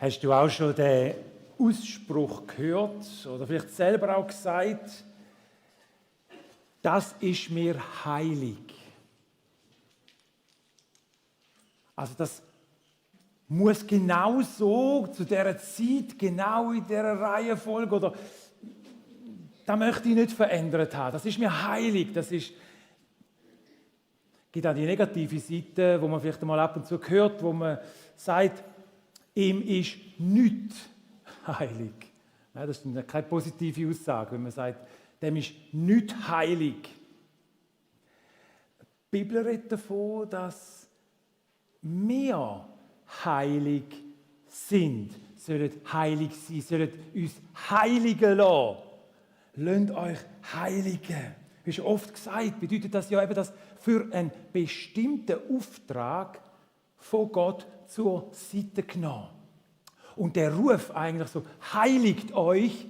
Hast du auch schon den Ausspruch gehört oder vielleicht selber auch gesagt, das ist mir heilig? Also das muss genau so zu dieser Zeit, genau in dieser Reihenfolge oder das möchte ich nicht verändert haben. Das ist mir heilig. Das ist gibt auch die negative Seite, wo man vielleicht mal ab und zu hört, wo man sagt, ihm ist nichts heilig. Ja, das ist keine positive Aussage, wenn man sagt, dem ist nichts heilig. Die Bibel redet davon, dass wir heilig sind, sollen heilig sein, sollen uns heiligen lassen. Lasst euch heiligen. Wie schon oft gesagt, bedeutet das ja eben, dass für einen bestimmten Auftrag von Gott zur Seite genommen. Und der Ruf eigentlich so, heiligt euch,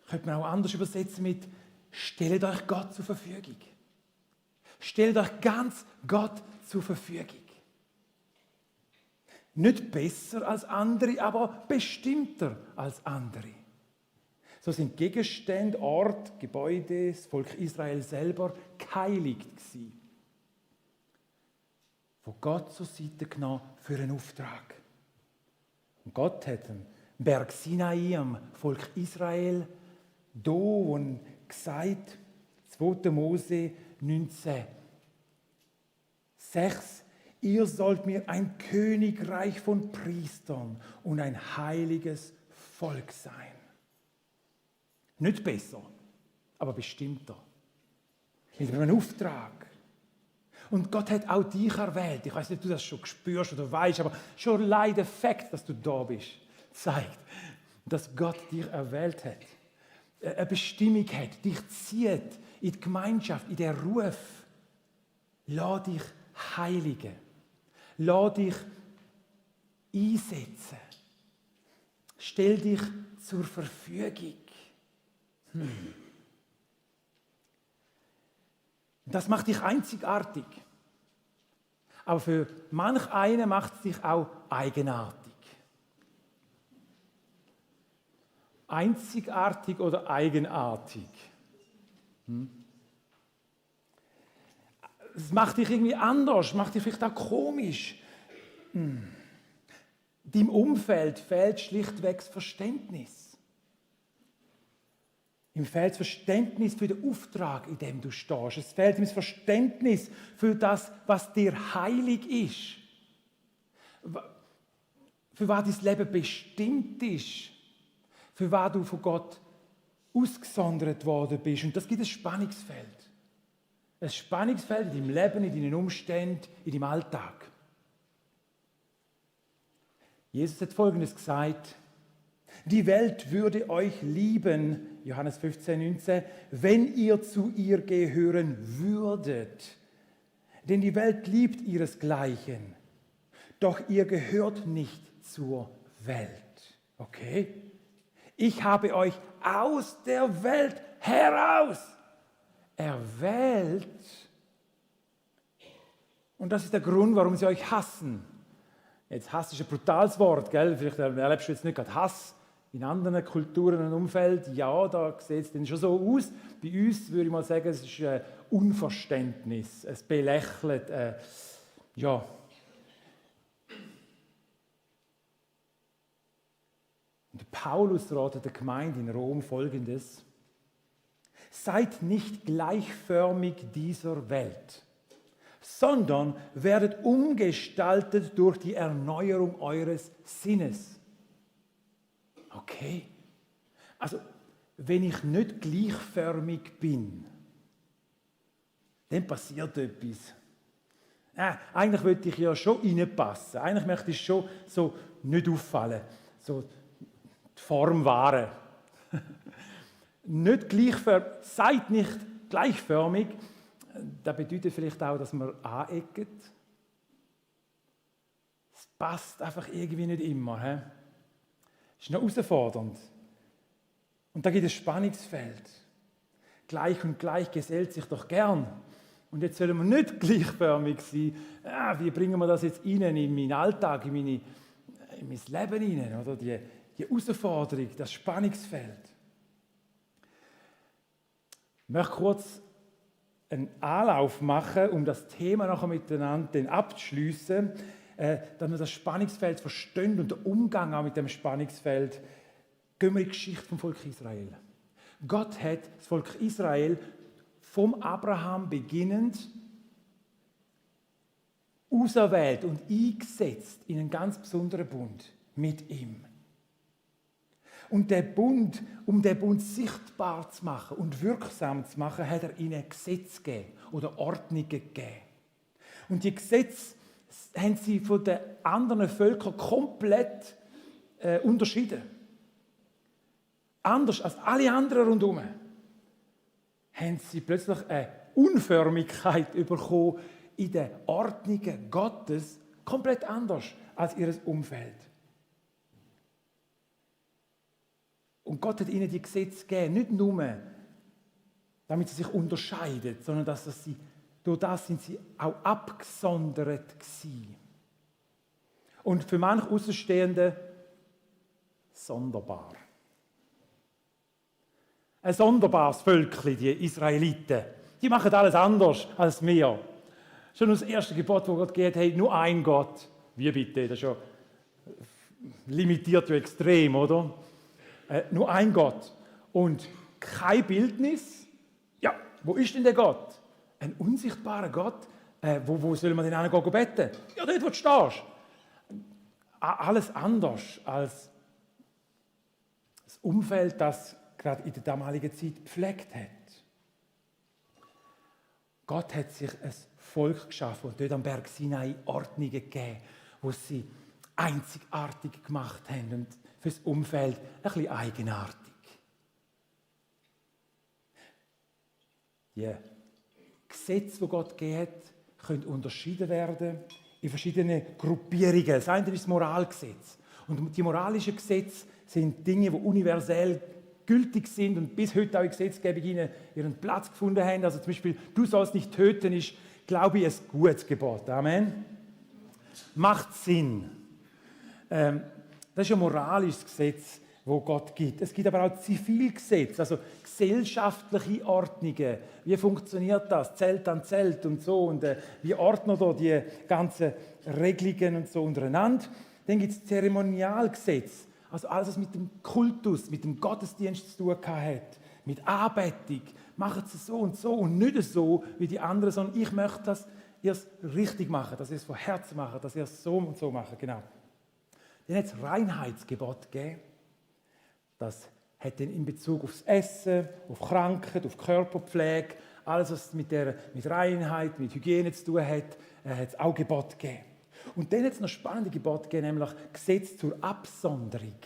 könnte man auch anders übersetzen mit, stellt euch Gott zur Verfügung. Stellt euch ganz Gott zur Verfügung. Nicht besser als andere, aber bestimmter als andere. So sind Gegenstände, Ort, Gebäude, das Volk Israel selber geheiligt gewesen. Von Gott zur Seite genommen für einen Auftrag. Und Gott hat am Berg Sinai, am Volk Israel, da und gesagt, 2. Mose 19, 6, ihr sollt mir ein Königreich von Priestern und ein heiliges Volk sein. Nicht besser, aber bestimmter. Mit einem Auftrag. Und Gott hat auch dich erwählt. Ich weiß nicht, ob du das schon spürst oder weißt, aber schon allein der Fakt, dass du da bist, zeigt, dass Gott dich erwählt hat. Eine Bestimmung hat, dich zieht in die Gemeinschaft, in den Ruf. Lass dich heiligen. Lass dich einsetzen. Stell dich zur Verfügung. Das macht dich einzigartig. Aber für manch einen macht es dich auch eigenartig. Einzigartig oder eigenartig? Es macht dich irgendwie anders, macht dich vielleicht auch komisch. Deinem Umfeld fehlt schlichtweg das Verständnis. Ihm fehlt das Verständnis für den Auftrag, in dem du stehst. Es fehlt ihm das Verständnis für das, was dir heilig ist. Für was dein Leben bestimmt ist. Für was du von Gott ausgesondert worden bist. Und das gibt ein Spannungsfeld. Ein Spannungsfeld in deinem Leben, in deinen Umständen, in deinem Alltag. Jesus hat Folgendes gesagt: Die Welt würde euch lieben, Johannes 15, 19, wenn ihr zu ihr gehören würdet. Denn die Welt liebt ihresgleichen. Doch ihr gehört nicht zur Welt. Okay? Ich habe euch aus der Welt heraus erwählt. Und das ist der Grund, warum sie euch hassen. Jetzt Hass ist ein brutales Wort, gell? Vielleicht erlebst du jetzt nicht gerade Hass in anderen Kulturen und Umfeldern. Ja, da sieht es dann schon so aus. Bei uns würde ich mal sagen, es ist ein Unverständnis, es belächelt, ja. Und Paulus ratet der Gemeinde in Rom Folgendes: Seid nicht gleichförmig dieser Welt, sondern werdet umgestaltet durch die Erneuerung eures Sinnes. Okay, also wenn ich nicht gleichförmig bin, dann passiert etwas. Eigentlich möchte ich ja schon reinpassen, eigentlich möchte ich schon so nicht auffallen, so die Form wahren. Nicht gleichförmig, seid nicht gleichförmig. Das bedeutet vielleicht auch, dass man anecken. Es passt einfach irgendwie nicht immer. Das ist noch herausfordernd. Und da gibt es ein Spannungsfeld. Gleich und gleich gesellt sich doch gern. Und jetzt sollen wir nicht gleichförmig sein. Wie bringen wir das jetzt rein in meinen Alltag, in in mein Leben hinein, oder? Die Herausforderung, das Spannungsfeld. Ich möchte kurz einen Anlauf machen, um das Thema nachher miteinander abzuschliessen, dass wir das Spannungsfeld verstehen und den Umgang auch mit dem Spannungsfeld. Gehen wir in die Geschichte vom Volk Israel. Gott hat das Volk Israel vom Abraham beginnend auserwählt und eingesetzt in einen ganz besonderen Bund mit ihm. Und der Bund, um den Bund sichtbar zu machen und wirksam zu machen, hat er ihnen Gesetze gegeben oder Ordnungen gegeben. Und die Gesetze haben sie von den anderen Völkern komplett unterschieden. Anders als alle anderen rundherum haben sie plötzlich eine Unförmigkeit bekommen in den Ordnungen Gottes, komplett anders als ihr Umfeld. Und Gott hat ihnen die Gesetze gegeben, nicht nur, damit sie sich unterscheiden, sondern dass sie, durch das sind sie auch abgesondert gewesen. Und für manche Außenstehende sonderbar. Ein sonderbares Völkchen, die Israeliten. Die machen alles anders als wir. Schon das erste Gebot, das Gott geht, hey, nur ein Gott. Wie bitte? Das ist ja limitiert ja extrem, oder? Nur ein Gott. Und kein Bildnis. Ja, wo ist denn der Gott? Ein unsichtbarer Gott. Wo soll man denn hingehen beten? Ja, dort, wo du stehst. Alles anders als das Umfeld, das gerade in der damaligen Zeit gepflegt hat. Gott hat sich ein Volk geschaffen und dort am Berg Sinai Ordnungen gegeben, wo sie einzigartig gemacht haben und für das Umfeld ein bisschen eigenartig. Die Gesetze, die Gott gegeben hat, können unterschieden werden in verschiedene Gruppierungen. Das eine ist das Moralgesetz. Und die moralischen Gesetze sind Dinge, die universell gültig sind und bis heute auch in Gesetzgebung ihren Platz gefunden haben. Also zum Beispiel, du sollst nicht töten, ist, glaube ich, ein gutes Gebot. Amen. Macht Sinn. Das ist ein moralisches Gesetz, das Gott gibt. Es gibt aber auch Zivilgesetze, also gesellschaftliche Ordnungen. Wie funktioniert das? Zelt an Zelt und so. Und wie ordnet er die ganzen Regelungen und so untereinander? Dann gibt es Zeremonialgesetze. Also alles, was mit dem Kultus, mit dem Gottesdienst zu tun hat, mit Anbetung, macht es so und nicht so wie die anderen, sondern ich möchte, dass ihr es richtig macht, dass ihr es von Herzen macht, dass ihr es so und so macht, genau. Dann hat es Reinheitsgebot gegeben. Das hat dann in Bezug aufs Essen, auf Krankheit, auf Körperpflege, alles, was mit Reinheit, mit Hygiene zu tun hat, hat es auch Gebot gegeben. Und dann hat es noch spannende Gebote gegeben, nämlich Gesetz zur Absonderung.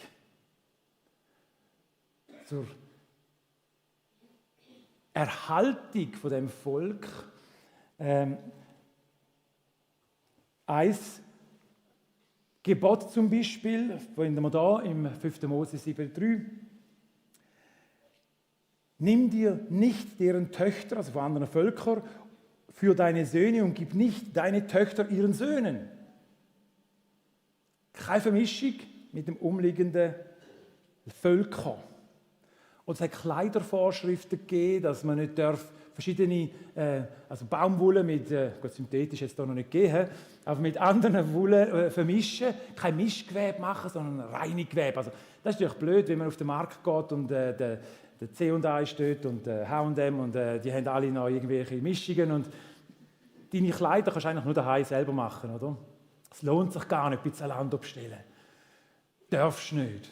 Zur Erhaltung von dem Volk. Ein Gebot zum Beispiel, finden wir da im 5. Mose 7,3. Nimm dir nicht deren Töchter, also von anderen Völkern, für deine Söhne und gib nicht deine Töchter ihren Söhnen. Keine Vermischung mit dem umliegenden Völkern. Und es hat Kleidervorschriften gegeben, dass man nicht verschiedene, also Baumwolle mit, gut, synthetisch jetzt hier noch nicht gegeben, aber mit anderen Wollen vermischen, kein Mischgewebe machen, sondern reine Gewebe. Also das ist natürlich blöd, wenn man auf den Markt geht und der C&A steht und H&M und die haben alle noch irgendwelche Mischungen und deine Kleider kannst du eigentlich nur daheim selber machen, oder? Es lohnt sich gar nicht, bei Zalando bestellen. Darfst du nicht.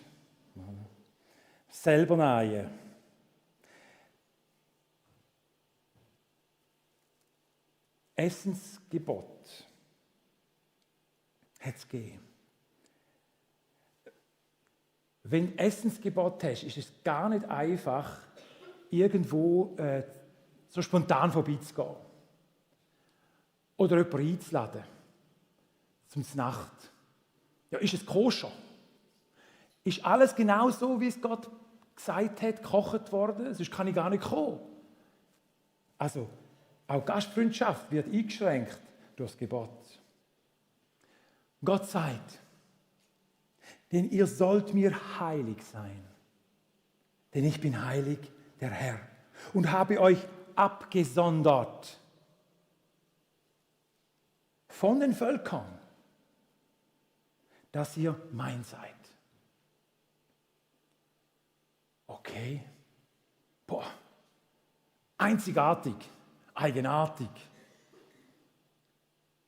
Selber nähen. Essensgebot hat es gegeben. Wenn du Essensgebot hast, ist es gar nicht einfach, irgendwo so spontan vorbeizugehen. Oder jemanden einzuladen. Zum Nacht. Ja, ist es koscher? Ist alles genau so, wie es Gott gesagt hat, gekocht worden? Sonst kann ich gar nicht kommen. Also, auch Gastfreundschaft wird eingeschränkt durch das Gebot. Gott sagt, Denn ihr sollt mir heilig sein. Denn ich bin heilig, der Herr, und habe euch abgesondert von den Völkern, dass ihr mein seid. Okay. Boah. Einzigartig, eigenartig.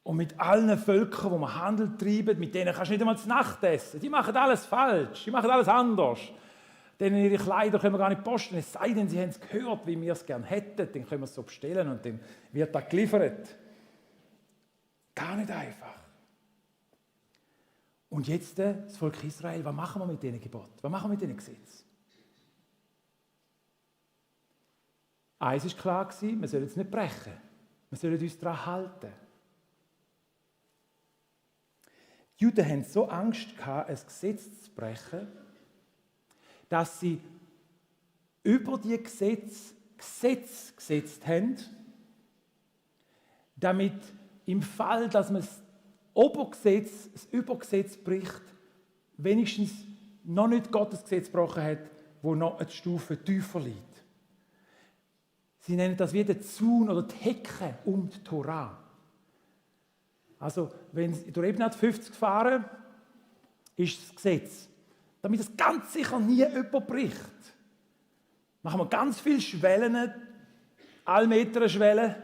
Und mit allen Völkern, wo man Handel treibt, mit denen kannst du nicht einmal zur Nacht essen. Die machen alles falsch, die machen alles anders. Denen ihre Kleider können wir gar nicht posten, es sei denn, sie haben es gehört, wie wir es gerne hätten. Dann können wir es so bestellen und dann wird das geliefert. Gar nicht einfach. Und jetzt das Volk Israel, was machen wir mit diesen Geboten? Was machen wir mit diesen Gesetzen? Eins war klar, wir sollen es nicht brechen. Wir sollen uns daran halten. Die Juden hatten so Angst gehabt, ein Gesetz zu brechen, dass sie über die Gesetze gesetzt haben, damit im Fall, dass man das Übergesetz bricht, wenigstens noch nicht Gottes Gesetz gebrochen hat, wo noch eine Stufe tiefer liegt. Sie nennen das wie der Zaun oder die Hecke um die Torah. Also, wenn Sie durch Ebnat 50 fahren, ist das Gesetz. Damit es ganz sicher nie jemand bricht, machen wir ganz viele Schwellen, Allmeter Schwellen.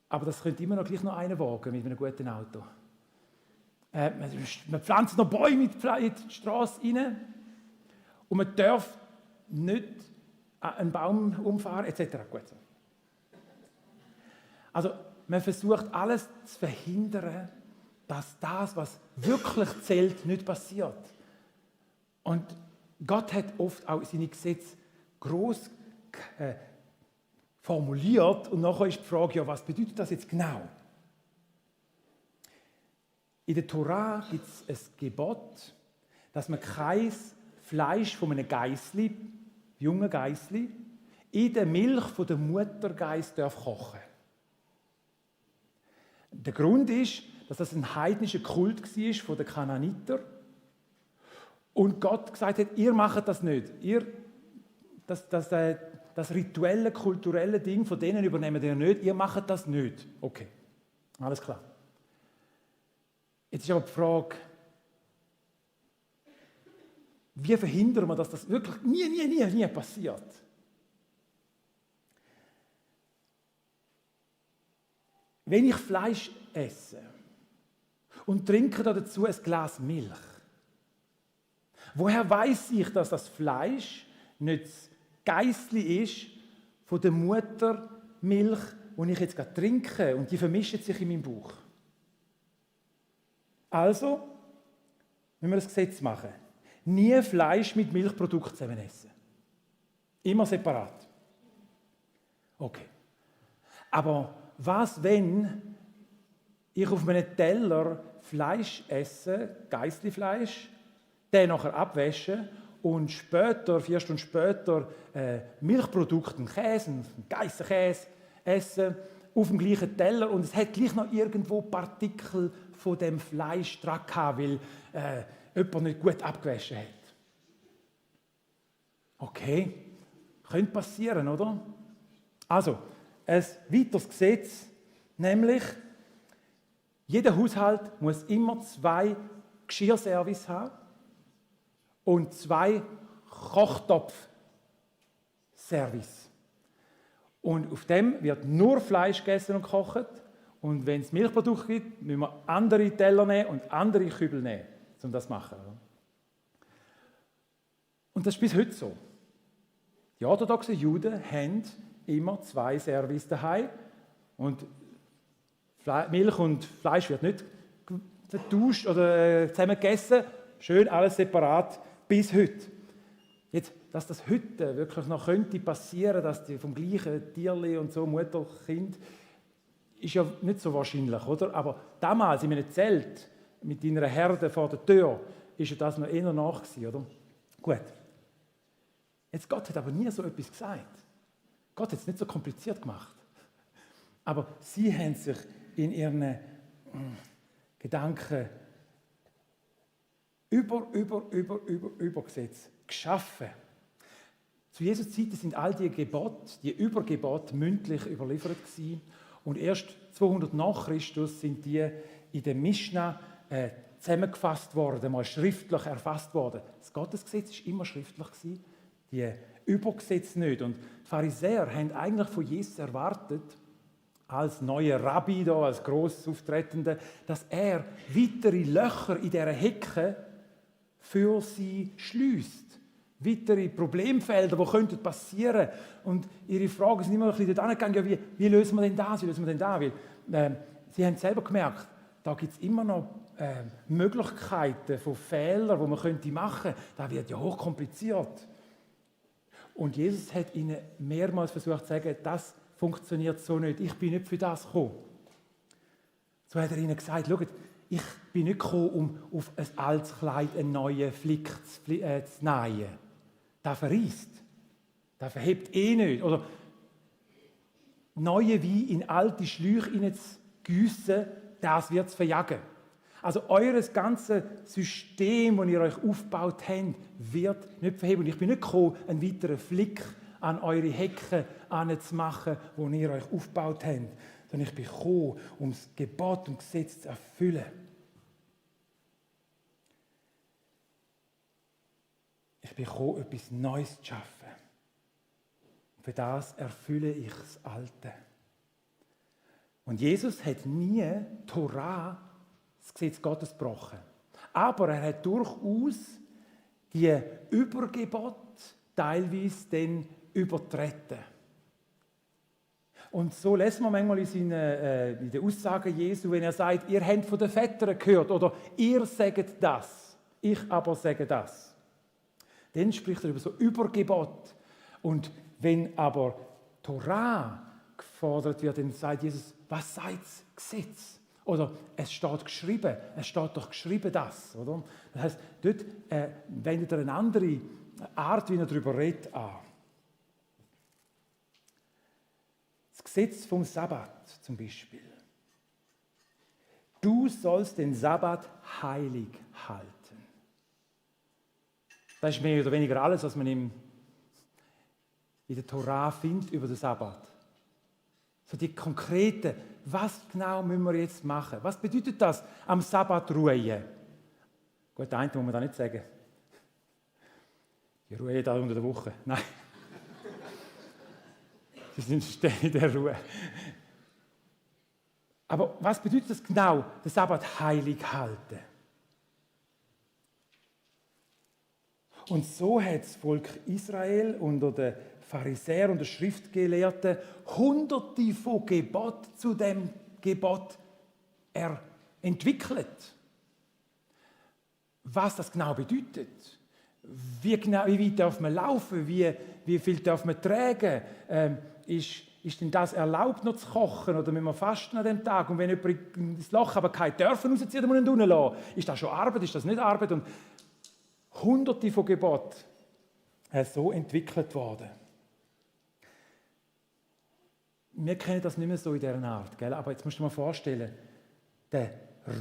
Aber das könnte immer noch gleich noch einer wagen mit einem guten Auto. Man pflanzt noch Bäume in die Straße rein und man darf nicht einen Baum umfahren etc. Gut. Also man versucht alles zu verhindern, dass das, was wirklich zählt, nicht passiert. Und Gott hat oft auch seine Gesetze gross formuliert und nachher ist die Frage, ja, was bedeutet das jetzt genau? In der Torah gibt es ein Gebot, dass man kein Fleisch von einem Geissli, jungen Geissli, in der Milch von der Muttergeiss darf kochen. Der Grund ist, dass das ein heidnischer Kult war von den Kanaaniter. Und Gott gesagt hat, ihr macht das nicht. Das rituelle, kulturelle Ding von denen übernehmen ihr nicht. Ihr macht das nicht. Okay, alles klar. Jetzt ist aber die Frage, wie verhindern wir, dass das wirklich nie passiert? Wenn ich Fleisch esse und trinke dazu ein Glas Milch, woher weiß ich, dass das Fleisch nicht das Geissli ist von der Muttermilch, die ich jetzt gerade trinke und die vermischen sich in meinem Bauch? Also müssen wir das Gesetz machen. Nie Fleisch mit Milchprodukten zusammen essen. Immer separat. Okay. Aber was, wenn ich auf meinem Teller Fleisch esse, Geissli-Fleisch, den nachher abwäsche und später, 4 Stunden später, Milchprodukte, einen Käse, einen Geissenkäse essen, auf dem gleichen Teller und es hat gleich noch irgendwo Partikel von dem Fleisch dran gehabt, weil jemand nicht gut abgewaschen hat. Okay, könnte passieren, oder? Also, ein weiteres Gesetz, nämlich jeder Haushalt muss immer 2 Geschirrservice haben und 2 Kochtopfservice. Und auf dem wird nur Fleisch gegessen und gekocht. Und wenn es Milchprodukte gibt, müssen wir andere Teller nehmen und andere Kübel nehmen, um das zu machen. Und das ist bis heute so. Die orthodoxen Juden haben immer 2 Service daheim und Milch und Fleisch wird nicht vertauscht oder zusammen gegessen. Schön alles separat bis heute. Jetzt, dass das heute wirklich noch könnte passieren, dass die vom gleichen Tierli und so Mutter, Kind, ist ja nicht so wahrscheinlich, oder? Aber damals in einem Zelt mit einer Herde vor der Tür ist ja das noch eher nach gewesen, oder? Gut. Jetzt Gott hat aber nie so etwas gesagt. Gott hat es nicht so kompliziert gemacht. Aber sie haben sich in ihren Gedanken Übergesetz geschaffen. Zu Jesu Zeit sind all die Gebote, die Übergebote mündlich überliefert gewesen. Und erst 200 nach Christus sind die in der Mischna zusammengefasst worden, mal schriftlich erfasst worden. Das Gottesgesetz war immer schriftlich gewesen, die Übergesetze nicht. Und die Pharisäer haben eigentlich von Jesus erwartet, als neuer Rabbi, da, als gross Auftretender, dass er weitere Löcher in dieser Hecke für sie schließt. Weitere Problemfelder, die passieren könnten. Und ihre Fragen sind immer ein bisschen dort angegangen, ja, wie lösen wir denn das, wie lösen wir denn das? Weil, sie haben selber gemerkt, da gibt es immer noch Möglichkeiten von Fehlern, die man machen könnte. Das wird ja hochkompliziert. Und Jesus hat ihnen mehrmals versucht zu sagen, das funktioniert so nicht, ich bin nicht für das gekommen. So hat er ihnen gesagt, schaut, ich bin nicht gekommen, um auf ein altes Kleid einen neuen Flick zu nähen. Das verreist. Das verhebt nicht. Oder neue Wein in alte Schläuche hineinzugiessen, das wird es verjagen. Also euer ganzes System, das ihr euch aufgebaut habt, wird nicht verheben. Und ich bin nicht gekommen, einen weiteren Flick an eure Hecke anzumachen, die ihr euch aufgebaut habt. Sondern ich bin gekommen, um das Gebot und Gesetz zu erfüllen. Ich bin gekommen, etwas Neues zu schaffen. Für das erfülle ich das Alte. Und Jesus hat nie die Torah, das Gesetz Gottes, gebrochen. Aber er hat durchaus die Übergebote teilweise dann übertreten. Und so lesen wir manchmal in den Aussagen Jesu, wenn er sagt, ihr habt von den Vätern gehört oder ihr sagt das, ich aber sage das. Dann spricht er über so Übergebot. Und wenn aber Torah gefordert wird, dann sagt Jesus, was sagt das Gesetz? Oder es steht doch geschrieben das. Oder? Das heisst, dort wendet er eine andere Art, wie er darüber redet, an. Das Gesetz vom Sabbat zum Beispiel. Du sollst den Sabbat heilig halten. Das ist mehr oder weniger alles, was man in der Torah findet über den Sabbat. So die konkreten, was genau müssen wir jetzt machen? Was bedeutet das, am Sabbat ruhen? Gut, der eine muss man da nicht sagen. Die ruhen da unter der Woche. Nein. Sie sind ständig in der Ruhe. Aber was bedeutet das genau, den Sabbat heilig halten? Und so hat das Volk Israel unter den Pharisäern und den Schriftgelehrten Hunderte von Geboten zu dem Gebot entwickelt. Was das genau bedeutet, wie weit darf man laufen, wie viel darf man tragen, ist denn das erlaubt noch zu kochen oder müssen wir fasten an dem Tag? Und wenn jemand ins Loch aber keine Dörfer rausziehen, dann muss man ihn unten lassen. Ist das schon Arbeit, ist das nicht Arbeit? Und Hunderte von Geboten so entwickelt worden. Wir kennen das nicht mehr so in dieser Art, gell? Aber jetzt musst du dir mal vorstellen, der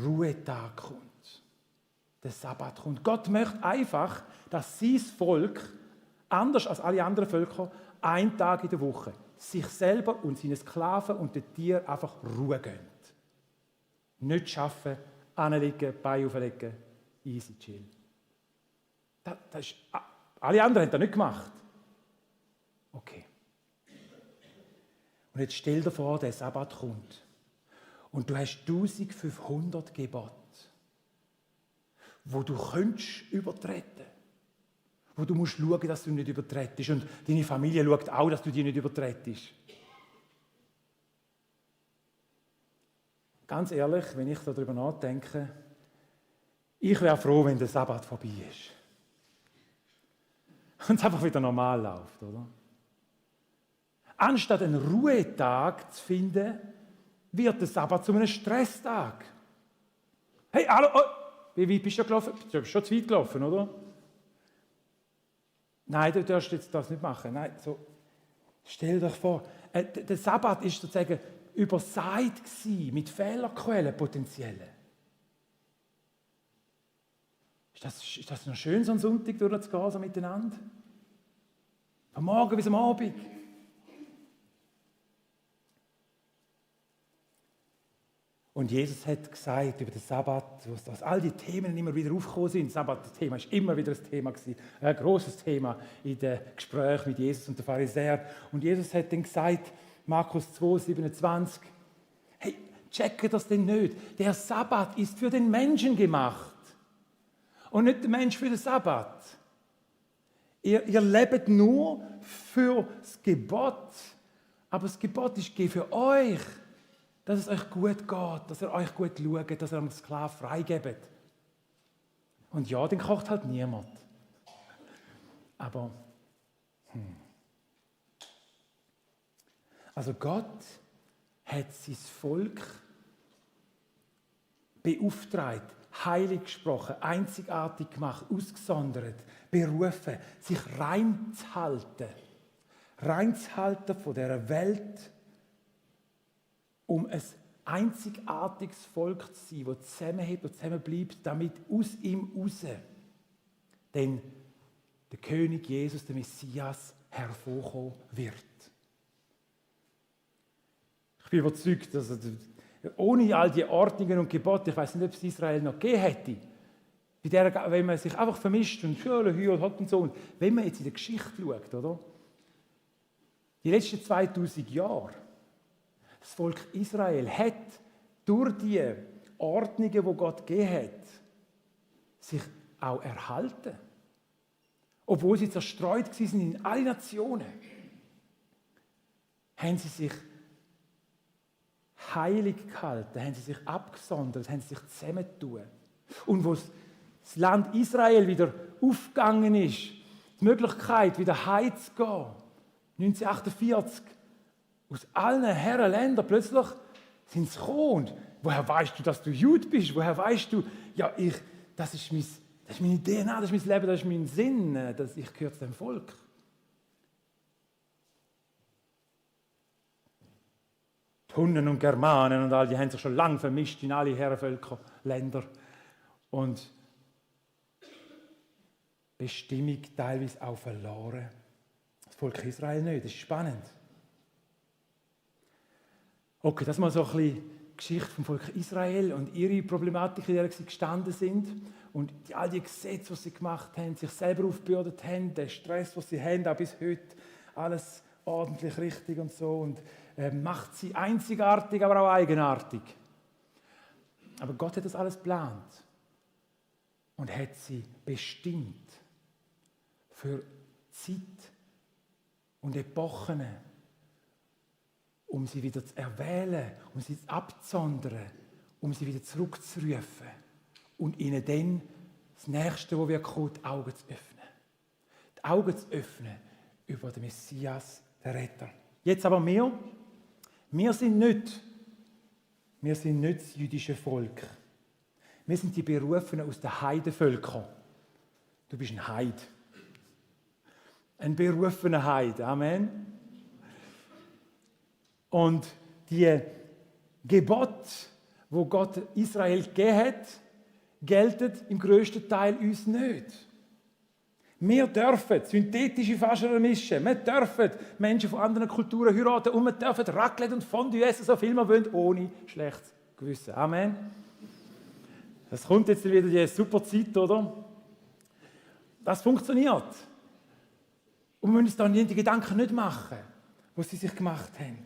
Ruhetag kommt, der Sabbat kommt. Gott möchte einfach, dass sein Volk, anders als alle anderen Völker, einen Tag in der Woche sich selber und seine Sklaven und den Tieren einfach Ruhe gönnt. Nicht arbeiten, anlegen, Beine auflegen, easy, chill. Alle anderen haben das nicht gemacht. Okay. Und jetzt stell dir vor, der Sabbat kommt. Und du hast 1500 Gebote, wo du könntest übertreten. Wo du musst schauen, dass du nicht übertretest. Und deine Familie schaut auch, dass du die nicht übertretest. Ganz ehrlich, wenn ich darüber nachdenke, ich wäre froh, wenn der Sabbat vorbei ist. Und es einfach wieder normal läuft, oder? Anstatt einen Ruhetag zu finden, wird der Sabbat zu einem Stresstag. Hey, hallo, oh, wie weit bist du gelaufen? Du bist schon zu weit gelaufen, oder? Nein, du darfst jetzt das nicht machen. Nein, so, stell dir vor, der Sabbat war sozusagen übersät mit Fehlerquellen potenziellen. ist das noch schön, so einen Sonntag durchzugehen, so miteinander? Vom Morgen bis am Abend. Und Jesus hat gesagt über den Sabbat, dass all die Themen immer wieder aufgekommen sind. Das Sabbat-Thema war immer wieder ein Thema, ein grosses Thema in den Gesprächen mit Jesus und den Pharisäern. Und Jesus hat dann gesagt, Markus 2, 27, hey, checke das denn nicht? Der Sabbat ist für den Menschen gemacht und nicht der Mensch für den Sabbat. Ihr lebt nur für das Gebot, aber das Gebot ist für euch, dass es euch gut geht, dass ihr euch gut schaut, dass ihr dem Sklaven freigebt. Und ja, dann kocht halt niemand. Aber, Also Gott hat sein Volk beauftragt, heilig gesprochen, einzigartig gemacht, ausgesondert, berufen, sich reinzuhalten von dieser Welt, um ein einzigartiges Volk zu sein, das zusammenhält und zusammenbleibt, damit aus ihm raus denn der König Jesus, der Messias, hervorkommen wird. Ich bin überzeugt, dass ohne all die Ordnungen und Gebote, ich weiß nicht, ob es Israel noch gegeben hätte, wenn man sich einfach vermischt und hört und so. Und wenn man jetzt in der Geschichte schaut, oder? Die letzten 2000 Jahre, das Volk Israel hat durch die Ordnungen, die Gott gegeben hat, sich auch erhalten. Obwohl sie zerstreut waren in alle Nationen, haben sie sich heilig gehalten, haben sie sich abgesondert, haben sie sich zusammengetan. Und wo das Land Israel wieder aufgegangen ist, die Möglichkeit, wieder heimzugehen, 1948, aus allen Herren Ländern plötzlich sind sie gekommen. Und woher weißt du, dass du Jude bist? Woher weißt du, ja, das ist meine DNA, das ist mein Leben, das ist mein Sinn, ich gehöre zu dem Volk. Die Hunnen und Germanen und all die haben sich schon lange vermischt in alle Herrenvölker, Länder. Und Bestimmung teilweise auch verloren. Das Volk Israel nicht, das ist spannend. Okay, das mal so ein bisschen die Geschichte vom Volk Israel und ihre Problematik, in der sie gestanden sind. Und all die Gesetze, die sie gemacht haben, sich selber aufgebürdet haben, den Stress, den sie haben, auch bis heute, alles ordentlich richtig und so. Und macht sie einzigartig, aber auch eigenartig. Aber Gott hat das alles geplant und hat sie bestimmt für Zeit und Epochen, um sie wieder zu erwählen, um sie abzusondern, um sie wieder zurückzurufen und ihnen dann das Nächste, was wir kommen, die Augen zu öffnen. Die Augen zu öffnen über den Messias, den Retter. Jetzt aber wir sind nicht das jüdische Volk. Wir sind die Berufenen aus den Heidenvölkern. Du bist ein Heid. Ein berufener Heid. Amen. Und die Gebote, wo Gott Israel gegeben hat, gelten im grössten Teil uns nicht. Wir dürfen synthetische Fasern mischen, wir dürfen Menschen von anderen Kulturen heiraten und wir dürfen Raclette und Fondue essen, so viel wir wollen, ohne schlechtes Gewissen. Amen. Das kommt jetzt wieder die super Zeit, oder? Das funktioniert. Und wir müssen uns dann die Gedanken nicht machen, die sie sich gemacht haben.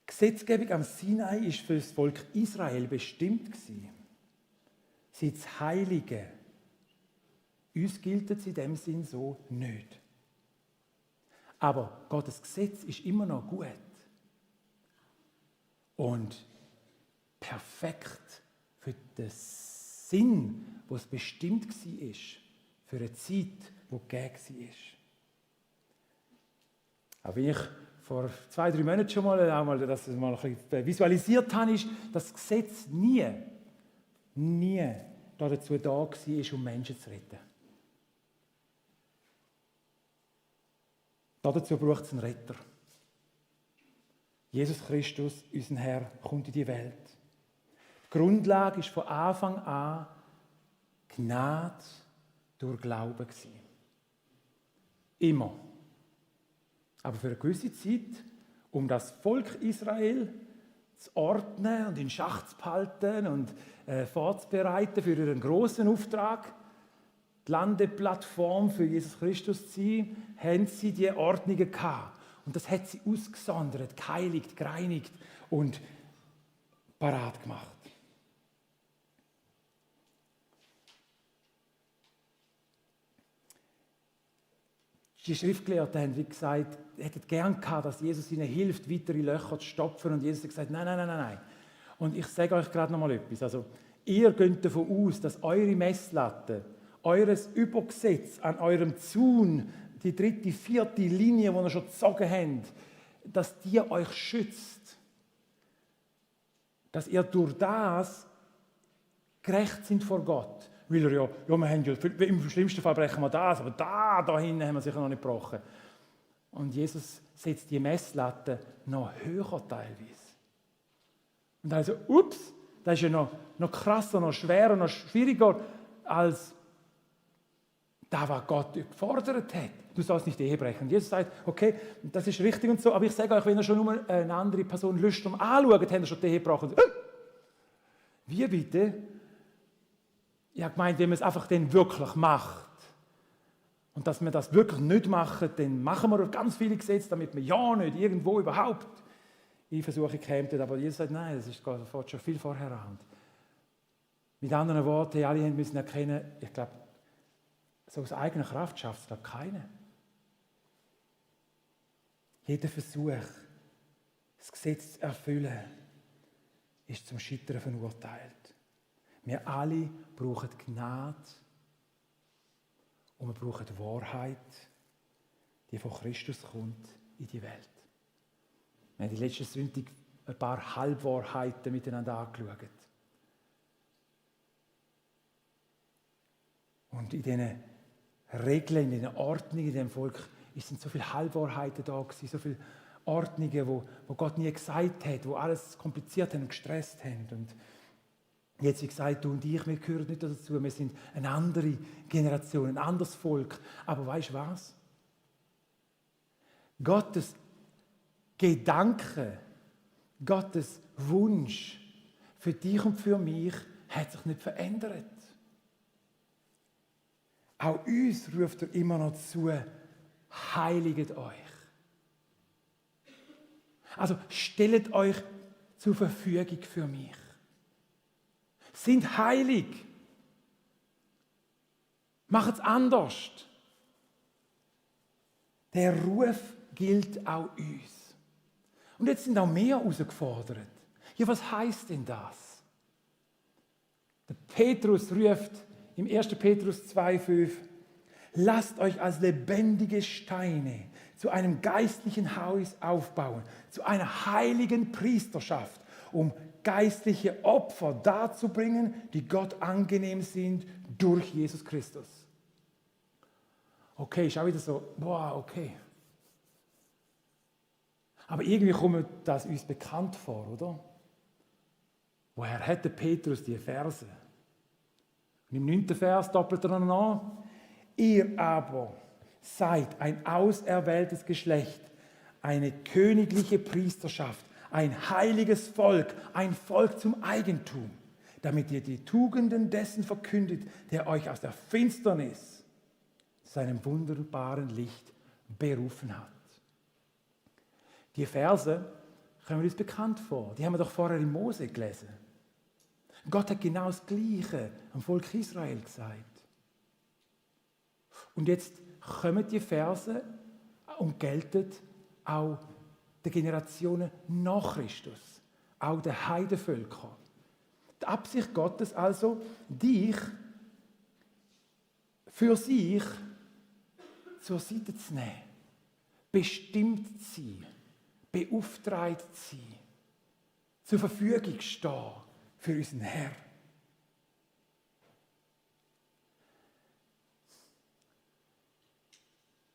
Die Gesetzgebung am Sinai war für das Volk Israel bestimmt. Sie zu heiligen. Uns gilt es in dem Sinn so nicht. Aber Gottes Gesetz ist immer noch gut. Und perfekt für den Sinn, wo es bestimmt war, für eine Zeit, die gegeben war. Auch wenn ich vor 2-3 Monaten schon mal das mal ein bisschen visualisiert habe, ist, dass das Gesetz nie dazu da war, um Menschen zu retten. Dazu braucht es einen Retter. Jesus Christus, unser Herr, kommt in die Welt. Die Grundlage ist von Anfang an Gnade durch Glauben gewesen. Immer. Aber für eine gewisse Zeit, um das Volk Israel zu ordnen und in Schach zu behalten und vorzubereiten für ihren großen Auftrag, die Landeplattform für Jesus Christus zu sein, haben sie diese Ordnungen gehabt. Und das hat sie ausgesondert, geheiligt, gereinigt und parat gemacht. Die Schriftgelehrten haben, wie gesagt, hätten gern gehabt, dass Jesus ihnen hilft, weitere Löcher zu stopfen. Und Jesus hat gesagt, nein. Und ich sage euch gerade noch mal etwas. Also, ihr geht davon aus, dass eure Messlatte, eures Übergesetz an eurem Zaun, die 3., 4. Linie, die ihr schon gezogen habt, dass die euch schützt. Dass ihr durch das gerecht sind vor Gott. Weil wir haben ja, im schlimmsten Fall brechen wir das, aber da hinten haben wir sicher noch nicht gebrochen. Und Jesus setzt die Messlatte noch höher teilweise. Und also, das ist ja noch krasser, noch schwerer, noch schwieriger als das, was Gott gefordert hat. Du sollst nicht die Ehe brechen. Und Jesus sagt, okay, das ist richtig und so, aber ich sage euch, wenn ihr schon nur eine andere Person lüstern anschaut, habt ihr schon die Ehe gebrochen. Wie bitte? Ich habe gemeint, wenn man es einfach dann wirklich macht und dass wir das wirklich nicht machen, dann machen wir ganz viele Gesetze, damit wir ja nicht irgendwo überhaupt in Versuchung kämen. Aber Jesus sagt, nein, das fängt schon viel vorher an. Mit anderen Worten, alle müssen erkennen, ich glaube, so aus eigener Kraft schafft es, glaube ich, keiner. Jeder Versuch, das Gesetz zu erfüllen, ist zum Scheitern verurteilt. Wir alle brauchen Gnade und wir brauchen Wahrheit, die von Christus kommt in die Welt. Wir haben die letzten Sonntag ein paar Halbwahrheiten miteinander angeschaut. Und in diesen Regeln, in diesen Ordnungen in diesem Volk sind so viele Halbwahrheiten da gewesen, so viele Ordnungen, wo Gott nie gesagt hat, wo alles kompliziert und gestresst haben. Und jetzt, wie gesagt, du und ich, wir gehören nicht dazu. Wir sind eine andere Generation, ein anderes Volk. Aber weißt du was? Gottes Gedanke, Gottes Wunsch für dich und für mich hat sich nicht verändert. Auch uns ruft er immer noch zu, heiligt euch. Also stellt euch zur Verfügung für mich. Sind heilig. Macht es anders. Der Ruf gilt auch uns. Und jetzt sind auch mehr herausgefordert. Ja, was heißt denn das? Der Petrus ruft im 1. Petrus 2,5: Lasst euch als lebendige Steine zu einem geistlichen Haus aufbauen, zu einer heiligen Priesterschaft, um geistliche Opfer darzubringen, die Gott angenehm sind durch Jesus Christus. Okay, ist auch wieder so, okay. Aber irgendwie kommt das uns bekannt vor, oder? Woher hätte Petrus die Verse? Und im 9. Vers doppelt er noch an. Ihr aber seid ein auserwähltes Geschlecht, eine königliche Priesterschaft, ein heiliges Volk, ein Volk zum Eigentum, damit ihr die Tugenden dessen verkündet, der euch aus der Finsternis zu seinem wunderbaren Licht berufen hat. Die Verse kommen uns bekannt vor. Die haben wir doch vorher in Mose gelesen. Gott hat genau das Gleiche am Volk Israel gesagt. Und jetzt kommen die Verse und gelten auch den Generationen nach Christus, auch den Heidenvölkern. Die Absicht Gottes also, dich für sich zur Seite zu nehmen, bestimmt zu sein, beauftragt zu sein, zur Verfügung zu stehen für unseren Herrn.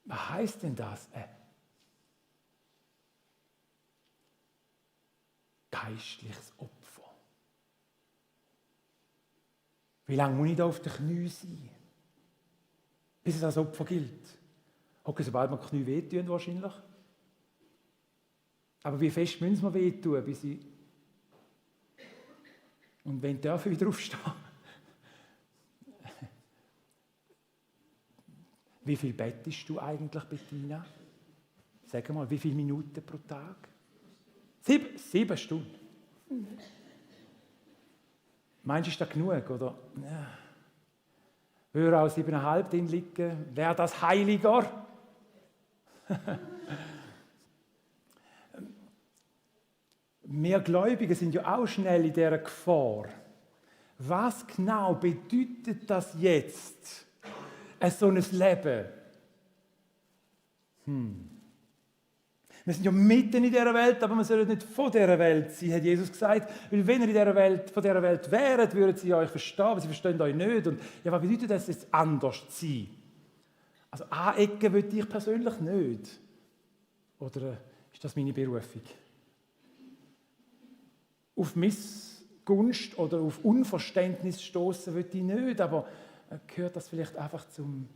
Was heisst denn das? Geistliches Opfer. Wie lange muss ich da auf den Knien sein? Bis es als Opfer gilt. Okay, sobald mir die Knie wehtun wahrscheinlich. Aber wie fest müssen wir wehtun, bis ich... Und wenn darf ich wieder aufstehen? Wie viel bettest du eigentlich, Bettina? Sag mal, wie viele Minuten pro Tag? 7 Stunden. Meinst du, ist das genug? Oder? Ja. Würde auch 7,5 drin liegen, wäre das heiliger? Wir Gläubigen sind ja auch schnell in dieser Gefahr. Was genau bedeutet das jetzt, so ein Leben? Wir sind ja mitten in dieser Welt, aber wir sollen nicht von dieser Welt sein, hat Jesus gesagt. Weil wenn ihr in dieser Welt, von dieser Welt wäret, würden sie euch verstehen, aber sie verstehen euch nicht. Und ja, was bedeutet das jetzt anders zu sein? Also anecken will ich persönlich nicht. Oder ist das meine Berufung? Auf Missgunst oder auf Unverständnis stoßen will ich nicht, aber gehört das vielleicht einfach zum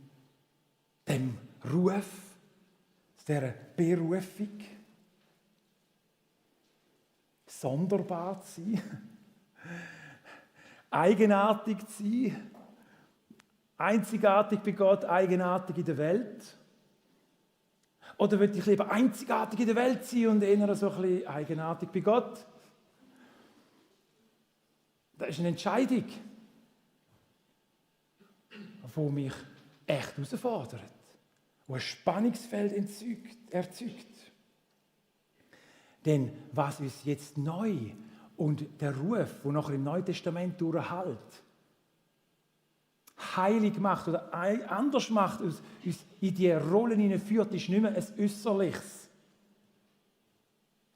dem Ruf, zu dieser Berufung? Sonderbar zu sein, eigenartig zu sein, einzigartig bei Gott, eigenartig in der Welt? Oder will ich lieber einzigartig in der Welt sein und eher so ein bisschen eigenartig bei Gott? Das ist eine Entscheidung, die mich echt herausfordert, die ein Spannungsfeld erzeugt. Denn was uns jetzt neu und der Ruf, der nachher im Neuen Testament durchhält, heilig macht oder anders macht, uns in die Rollen hineinführt, ist nicht mehr ein äußerliches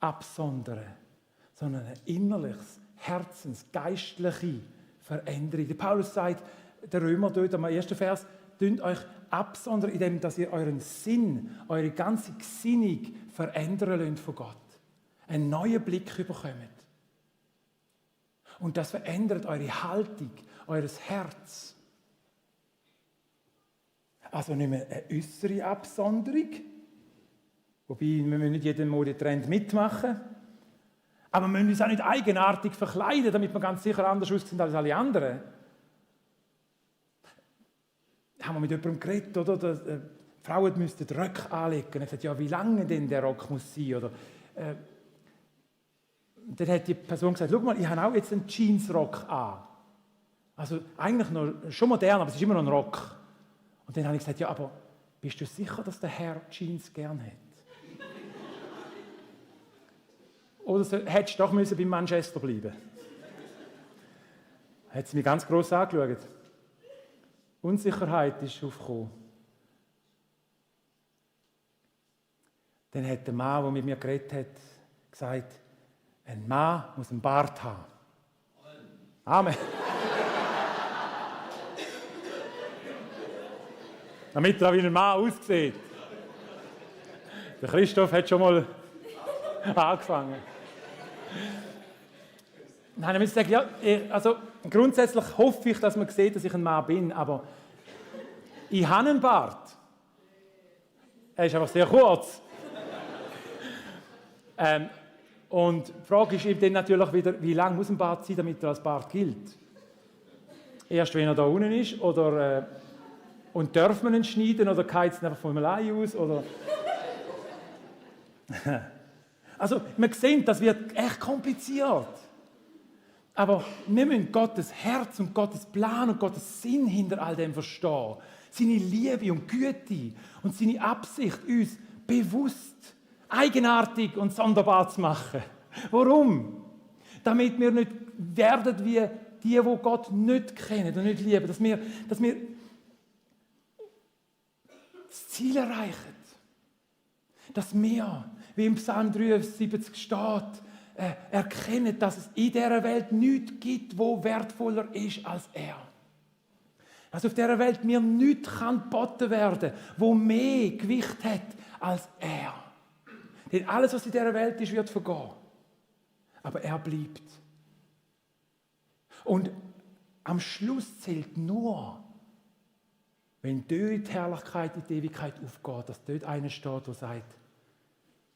Absondern, sondern ein innerliches, herzensgeistliche Veränderung. Der Paulus sagt, der Römer dort am ersten Vers, tönt euch absondern, indem dass ihr euren Sinn, eure ganze Gesinnung verändern lasst von Gott. Einen neuen Blick bekommt. Und das verändert eure Haltung, eures Herz. Also nicht mehr eine äußere Absonderung, wobei wir müssen nicht jeden Modetrend mitmachen, aber wir müssen uns auch nicht eigenartig verkleiden, damit wir ganz sicher anders aussehen als alle anderen. Haben wir mit jemandem geredet, oder? Frauen müssten Röcke anlegen. Er hat gesagt, ja, wie lange denn der Rock muss sein? Oder, dann hat die Person gesagt, schau mal, ich habe auch jetzt einen Jeansrock an. Also eigentlich noch, schon modern, aber es ist immer noch ein Rock. Und dann habe ich gesagt, ja, aber bist du sicher, dass der Herr Jeans gern hat? Oder hättest du doch bei Manchester bleiben müssen? Hat sie mich ganz gross angeschaut. Unsicherheit ist aufgekommen. Dann hat der Mann, der mit mir geredet hat, gesagt, ein Mann muss einen Bart haben. Amen. Damit er wie ein Mann aussieht. Der Christoph hat schon mal angefangen. Nein, ich muss sagen, ja, also grundsätzlich hoffe ich, dass man sieht, dass ich ein Mann bin, aber ich habe einen Bart. Er ist einfach sehr kurz. Und die Frage ist eben dann natürlich wieder, wie lang muss ein Bart sein, damit er als Bart gilt? Erst wenn er da unten ist, oder und darf man ihn schneiden, oder geht es einfach von allein aus? Oder also, wir sehen, das wird echt kompliziert. Aber wir müssen Gottes Herz und Gottes Plan und Gottes Sinn hinter all dem verstehen. Seine Liebe und Güte und seine Absicht, uns bewusst, eigenartig und sonderbar zu machen. Warum? Damit wir nicht werden wie die Gott nicht kennen und nicht lieben. Dass wir das Ziel erreichen. Dass wir, wie im Psalm 73 steht, erkennen, dass es in dieser Welt nichts gibt, wo wertvoller ist als er. Dass auf dieser Welt mir nichts geboten werden kann, wo mehr Gewicht hat als er. Denn alles, was in dieser Welt ist, wird vergehen. Aber er bleibt. Und Am Schluss zählt nur, wenn dort die Herrlichkeit in die Ewigkeit aufgeht, dass dort einer steht, der sagt,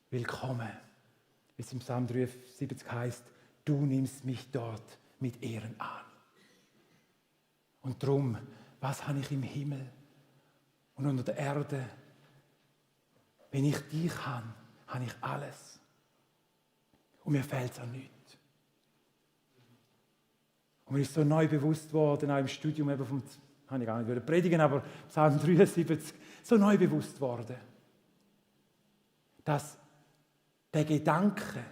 willkommen. Wie es im Psalm 73 heißt, du nimmst mich dort mit Ehren an. Und darum, was habe ich im Himmel und unter der Erde? Wenn ich dich habe, habe ich alles. Und mir fehlt es an nichts. Und mir ist so neu bewusst worden, auch im Studium eben vom, habe ich gar nicht predigen, aber Psalm 73, so neu bewusst worden, dass der Gedanke,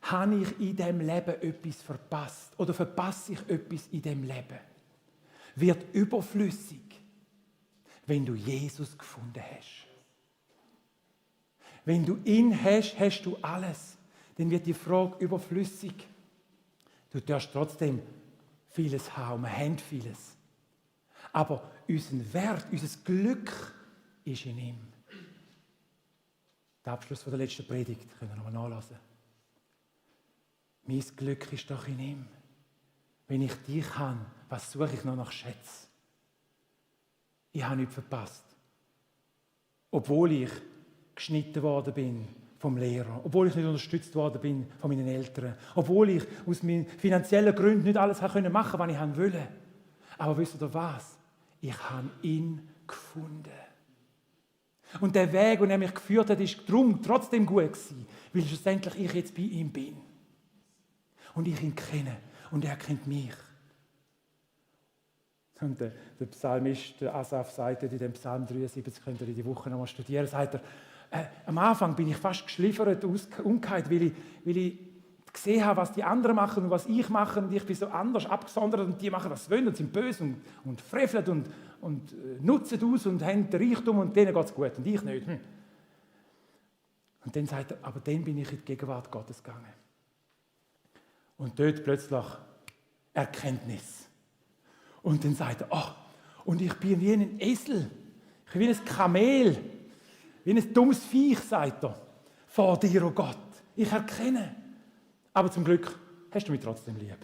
habe ich in diesem Leben etwas verpasst oder verpasse ich etwas in diesem Leben, wird überflüssig, wenn du Jesus gefunden hast. Wenn du ihn hast, hast du alles. Dann wird die Frage überflüssig. Du darfst trotzdem vieles haben, wir haben vieles. Aber unser Wert, unser Glück ist in ihm. Der Abschluss der letzten Predigt können wir nochmal nachlesen. Mein Glück ist doch in ihm. Wenn ich dich habe, was suche ich noch nach Schätzen? Ich habe nichts verpasst. Obwohl ich geschnitten worden bin vom Lehrer, obwohl ich nicht unterstützt worden bin von meinen Eltern, obwohl ich aus meinen finanziellen Gründen nicht alles machen konnte, was ich wollte. Aber wisst ihr was? Ich habe ihn gefunden. Und der Weg, den er mich geführt hat, ist darum trotzdem gut gewesen, weil schlussendlich ich jetzt bei ihm bin. Und ich ihn kenne und er kennt mich. Und der Psalmist, der Asaf, sagt in dem Psalm 73, könnt ihr die Woche noch mal studieren, sagt er, am Anfang bin ich fast geschliffert, umgekehrt, weil ich gesehen habe, was die anderen machen und was ich mache. Und ich bin so anders abgesondert und die machen, was sie wollen und sind böse und freveln und nutzen aus und haben den Reichtum und denen geht es gut und ich nicht. Und dann sagt er, aber dann bin ich in die Gegenwart Gottes gegangen. Und dort plötzlich Erkenntnis. Und dann sagt er, ach, und ich bin wie ein Esel, ich bin wie ein Kamel, wie ein dummes Viech, sagt er, vor dir, oh Gott. Ich erkenne. Aber zum Glück hast du mich trotzdem lieb.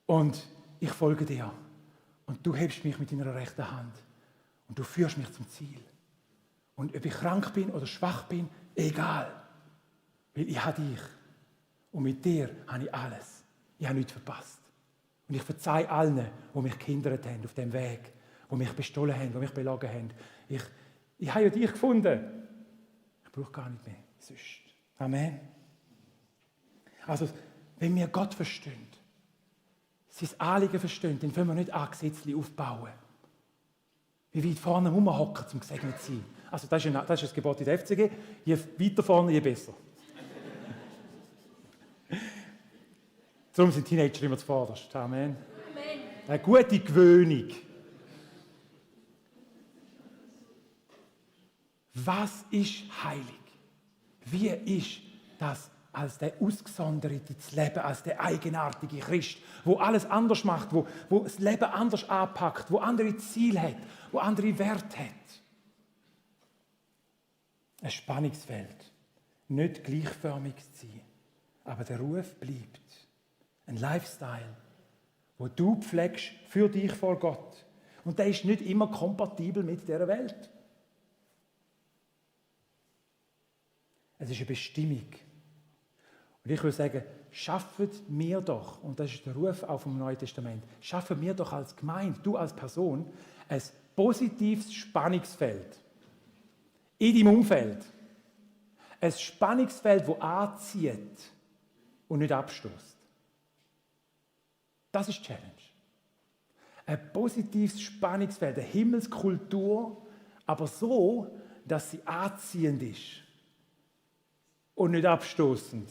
Und ich folge dir. Und du hebst mich mit deiner rechten Hand. Und du führst mich zum Ziel. Und ob ich krank bin oder schwach bin, egal. Weil ich habe dich. Und mit dir habe ich alles. Ich habe nichts verpasst. Und ich verzeihe allen, die mich gehindert haben auf dem Weg, die mich bestohlen haben, die mich belogen haben. Ich habe ja dich gefunden. Ich brauche gar nicht mehr sonst. Amen. Also, wenn wir Gott verstehen, sein Anliegen verstehen, dann können wir nicht Gesetze aufbauen. Wie weit vorne rumhocken, um gesegnet zu sein. Also, das ist das Gebot in der FCG. Je weiter vorne, je besser. Darum sind Teenager immer zuvorderst. Amen. Eine gute Gewöhnung. Was ist heilig? Wie ist das als der Ausgesonderte zu leben, als der eigenartige Christ, wo alles anders macht, wo das Leben anders anpackt, wo andere Ziele hat, wo andere Werte hat? Ein Spannungsfeld. Nicht gleichförmig zu sein, aber der Ruf bleibt. Ein Lifestyle, wo du pflegst für dich vor Gott. Und der ist nicht immer kompatibel mit dieser Welt. Es ist eine Bestimmung. Und ich würde sagen, schaffet mir doch, und das ist der Ruf auch vom Neuen Testament, schaffet mir doch als Gemeinde, du als Person, ein positives Spannungsfeld in deinem Umfeld. Ein Spannungsfeld, das anzieht und nicht abstößt. Das ist die Challenge. Ein positives Spannungsfeld, eine Himmelskultur, aber so, dass sie anziehend ist und nicht abstoßend.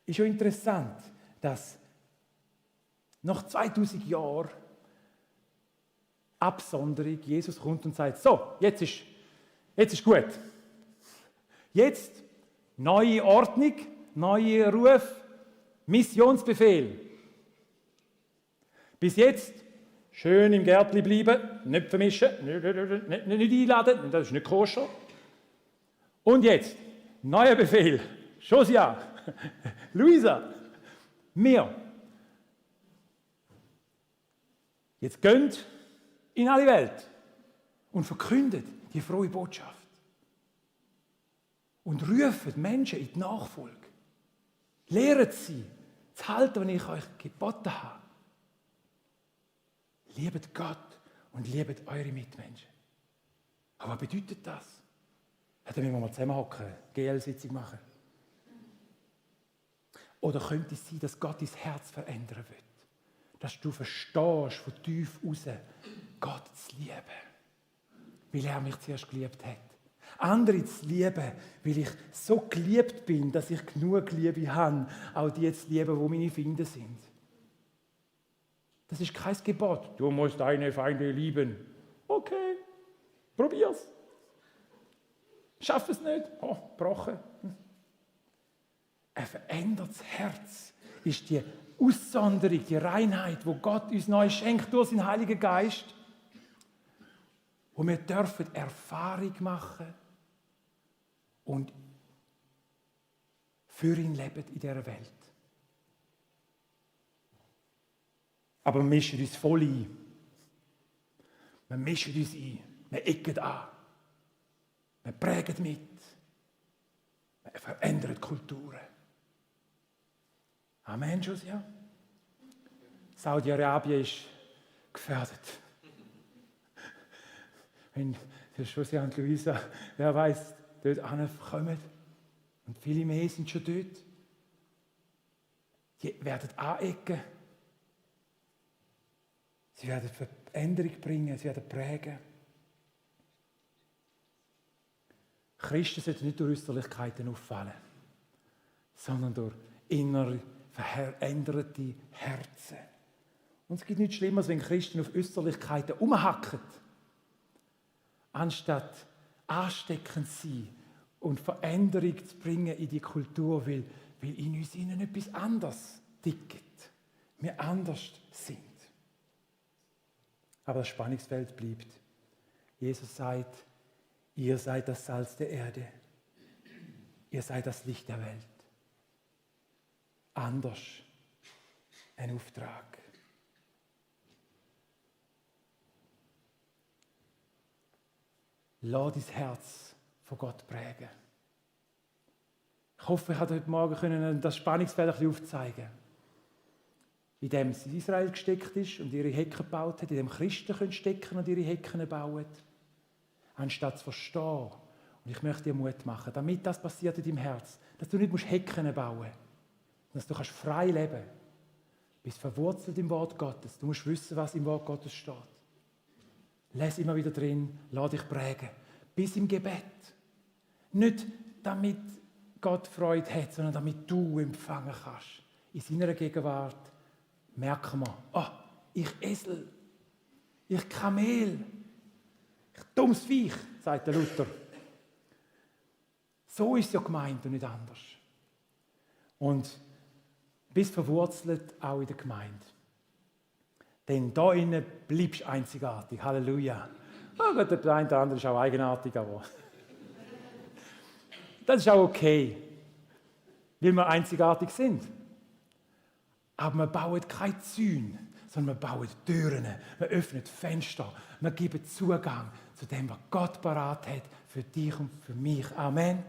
Ist schon interessant, dass nach 2000 Jahren Absonderung Jesus kommt und sagt, so, jetzt ist gut. Jetzt neue Ordnung, neuer Ruf, Missionsbefehl. Bis jetzt schön im Gärtchen bleiben, nicht vermischen, nicht einladen, das ist nicht koscher. Und jetzt, neuer Befehl, Josia, Luisa, Wir. Jetzt geht in alle Welt und verkündet die frohe Botschaft. Und ruft Menschen in die Nachfolge. Lehrt sie, zu halten, was ich euch geboten habe. Liebet Gott und liebet eure Mitmenschen. Aber was bedeutet das? Ja, da müssen wir mal zusammenhocken, GL-Sitzung machen. Oder könnte es sein, dass Gott dein Herz verändern wird? Dass du verstehst von tief raus, Gott zu lieben. Weil er mich zuerst geliebt hat. Andere zu lieben, weil ich so geliebt bin, dass ich genug Liebe habe, auch die zu lieben, die meine Feinde sind. Das ist kein Gebot. Du musst deine Feinde lieben. Okay, probier's. Schaff es nicht. Oh, gebrochen. Ein verändertes Herz ist die Aussonderung, die Reinheit, wo Gott uns neu schenkt durch seinen Heiligen Geist. Wo wir dürfen Erfahrung machen und für ihn leben in dieser Welt. Aber wir mischen uns voll ein. Wir mischen uns ein. Wir ecken an. Wir prägen mit. Wir verändern Kulturen. Amen, Josia? Saudi-Arabien ist gefährdet. Wenn Josia und Luisa, wer weiß, dort ankommen, und viele mehr sind schon dort, die werden anecken. Sie werden Veränderung bringen, sie werden prägen. Christen sollten nicht durch Äußerlichkeiten auffallen, sondern durch innere, veränderte Herzen. Und es gibt nichts Schlimmeres, wenn Christen auf Äußerlichkeiten umhacken, anstatt ansteckend zu sein und Veränderung zu bringen in die Kultur, weil in uns innen etwas anderes tickt. Wir anders sind. Aber das Spannungsfeld bleibt. Jesus sagt, ihr seid das Salz der Erde. Ihr seid das Licht der Welt. Anders. Ein Auftrag. Lass dein Herz von Gott prägen. Ich hoffe, ich konnte heute Morgen das Spannungsfeld ein bisschen aufzeigen. In dem es in Israel gesteckt ist und ihre Hecken gebaut hat, in dem Christen stecken und ihre Hecken bauen. Anstatt zu verstehen. Und ich möchte dir Mut machen, damit das passiert in deinem Herz, dass du nicht Hecken bauen musst, dass du frei leben kannst. Du bist verwurzelt im Wort Gottes. Du musst wissen, was im Wort Gottes steht. Lass immer wieder drin, lass dich prägen. Bis im Gebet. Nicht damit Gott Freude hat, sondern damit du empfangen kannst. In seiner Gegenwart merken wir, oh, ich Esel, ich Kamel, ich dummes Viech, sagt der Luther. So ist es ja gemeint und nicht anders. Und bist verwurzelt auch in der Gemeinde. Denn da innen bleibst du einzigartig. Halleluja. Oh Gott, der eine oder andere ist auch eigenartig, aber das ist auch okay, weil wir einzigartig sind. Aber wir bauen keine Zäune, sondern wir bauen Türen, wir öffnen Fenster, wir geben Zugang zu dem, was Gott parat hat für dich und für mich. Amen.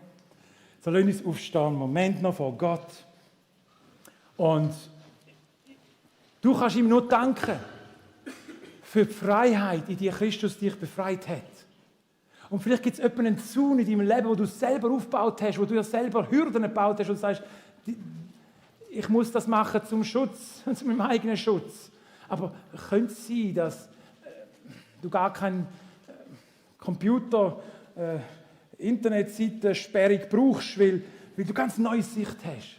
So, lass uns aufstehen, einen Moment noch vor Gott. Und du kannst ihm nur danken für die Freiheit, in die Christus dich befreit hat. Und vielleicht gibt es einen Zaun in deinem Leben, wo du selber aufgebaut hast, wo du dir selber Hürden gebaut hast und sagst, ich muss das machen zum Schutz, zu meinem eigenen Schutz. Aber könnte es sein, dass du gar keinen Computer, Internetseitensperrung brauchst, weil du ganz neue Sicht hast.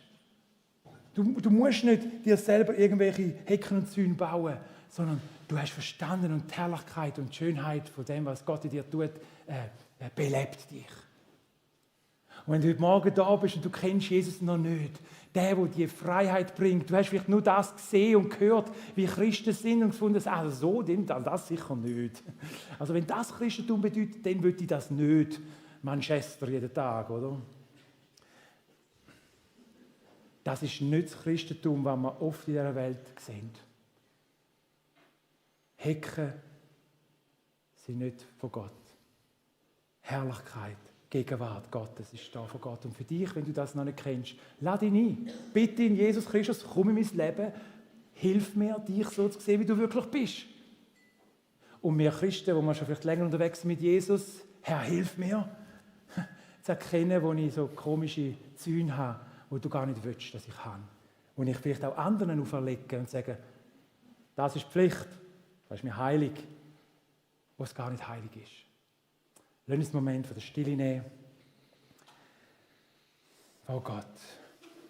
Du musst nicht dir selber irgendwelche Hecken und Zäune bauen, sondern du hast verstanden und die Herrlichkeit und die Schönheit von dem, was Gott in dir tut, belebt dich. Und wenn du heute Morgen da bist und du kennst Jesus noch nicht, der die Freiheit bringt, du hast vielleicht nur das gesehen und gehört, wie Christen sind und gefunden, also so, das sicher nicht. Also wenn das Christentum bedeutet, dann würde ich das nicht. Manchester jeden Tag, oder? Das ist nicht das Christentum, was wir oft in dieser Welt sehen. Hecken sind nicht von Gott. Herrlichkeit, Gegenwart Gottes ist da von Gott. Und für dich, wenn du das noch nicht kennst, lade ihn ein. Bitte in Jesus Christus, komm in mein Leben, hilf mir, dich so zu sehen, wie du wirklich bist. Und wir Christen, wo wir schon vielleicht länger unterwegs sind mit Jesus, Herr, hilf mir, zu erkennen, wo ich so komische Zäune habe, die du gar nicht willst, dass ich habe. Und ich vielleicht auch anderen auferlege und sage, das ist Pflicht, das ist mir heilig, wo es gar nicht heilig ist. Lass uns einen Moment von der Stille nehmen. Oh Gott,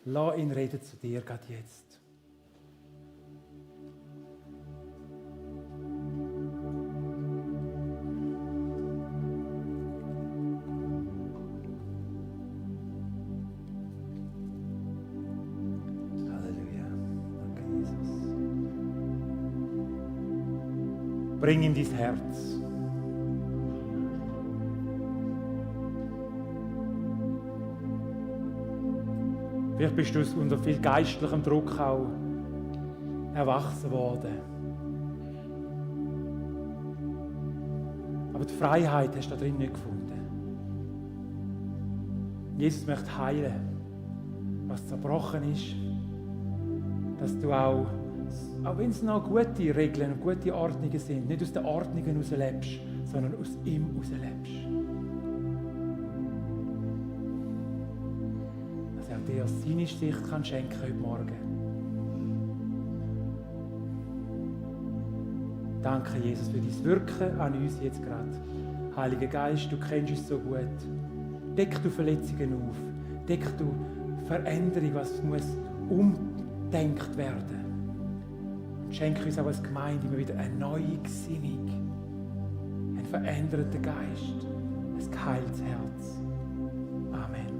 lass ihn reden zu dir, gerade jetzt. Bring ihm dein Herz. Vielleicht bist du unter viel geistlichem Druck auch erwachsen worden. Aber die Freiheit hast du da drin nicht gefunden. Jesus möchte heilen, was zerbrochen ist, dass du auch wenn es noch gute Regeln und gute Ordnungen sind, nicht aus den Ordnungen heraus lebst, sondern aus ihm heraus lebst. Dass er dir seine Sicht kann schenken heute Morgen. Danke, Jesus, für dein Wirken an uns jetzt gerade. Heiliger Geist, du kennst uns so gut. Deck du Verletzungen auf. Deck du Veränderung, was muss umdenkt werden. Schenke uns auch als Gemeinde immer wieder eine neue Gesinnung, einen veränderten Geist, ein geheiltes Herz. Amen.